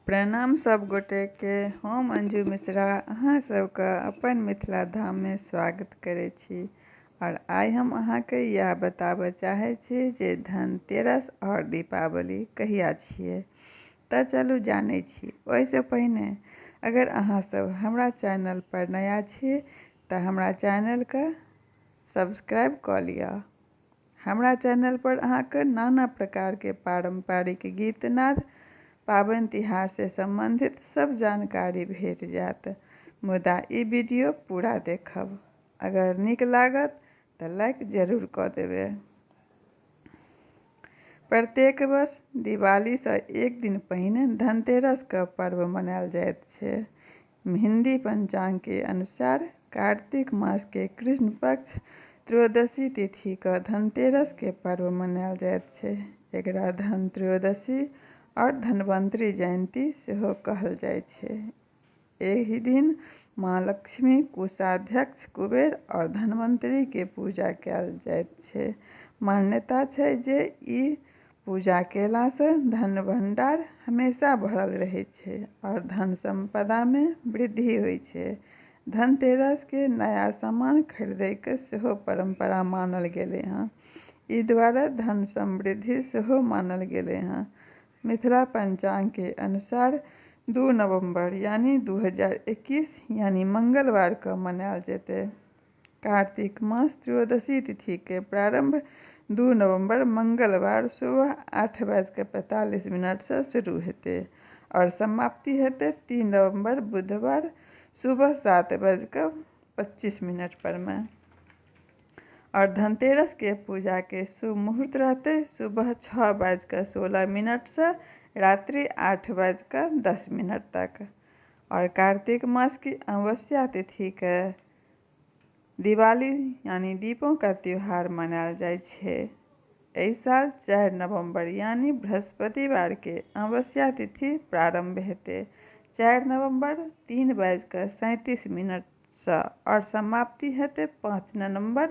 प्रणाम सब गोटे के, हम अंजू मिश्रा अहाँ सबके अपन मिथिला धाम में स्वागत करै छी। और आइ हम अहाँके इएह बताबऽ चाहै छी जे धनतेरस और दीपावली कहिया छियै। तऽ चलू जानै छी। ओहिसँ पहिने अगर अहाँ सब हमरा चैनल पर नया छी तऽ हमरा चैनलके सब्सक्राइब कऽ लिअ। हमरा चैनल पर अहाँके नाना प्रकारके पारम्परिक गीतनाद, पाबनि तिहार से सम्बन्धित सब जानकारी भेट जायत। मुदा ई वीडियो पूरा देखब, अगर नीक लागत तऽ लाइक जरूर कऽ देबै। प्रत्येक वर्ष दिवालीसँ एक दिन पहिने धनतेरसके पर्व मनायल जाइत छै। हिंदी पंचांग के अनुसार कार्तिक मास के कृष्ण पक्ष त्रयोदशी तिथि के धनतेरस के पर्व मनायल जाइत छै। एकरा धन त्रयोदशी और धनवंतरी जयंती सेहो कहल जाइ छै। एहि दिन माँ लक्ष्मी, कोषाध्यक्ष कुबेर और धनवंतरी के पूजा कयल जाइत छै। मान्यता छै जे ई पूजा केलासँ धन भंडार हमेशा भरल रहै छै और धन संपदा में वृद्धि होइ छै। धनतेरस के नया सामान खरीदै के सेहो परंपरा मानल गेलै हँ। ई दुआरे धन समृद्धि सेहो मानल गेलै हँ। मिथिला पंचांग के अनुसार 2 नवंबर यानी 2021 यानी मंगलवार के मनायल जेतै। कार्तिक मास त्रयोदशी तिथि के प्रारंभ 2 नवंबर मंगलवार सुबह 8:45 से शुरू हेतै और समाप्ति हेतै 3 नवंबर बुधवार सुबह 7:25 पर में। और धनतेरस के पूजा के शुभ मुहूर्त रहतै सुबह 6:16 से रात्रि 8:10 तक। और कार्तिक मास की अमावस्या तिथि के दिवाली यानी दीपों का त्योहार मनायल जाइ छै। एहि साल 4 नवंबर यानी बृहस्पतिवार के अमावस्या तिथि प्रारंभ हेतै 4 नवंबर 3:37 से और समाप्ति हेतै 5 नवंबर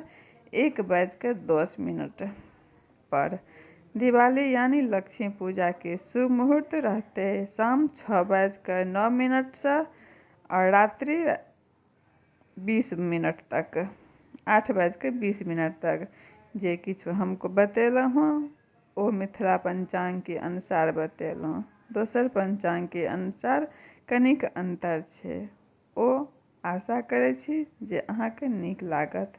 1:10 पर। दिवाली यानी लक्ष्मी पूजा के शुभ मुहूर्त रहतै शाम 6:09 से और रात्रि 20 मिनट तक, 8:20 तक। जे किछु हमको बतेलहुँ हँ ओ मिथिला पंचांग के अनुसार बतेलहुँ। दोसर पंचांग के अनुसार कनिक अंतर छै। ओ आशा करै छी जे अहाँके नीक लागत।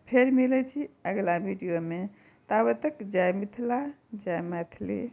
फेर मिलै छी अगला वीडियो में। ताबत तक जय मिथिला, जय मैथिली।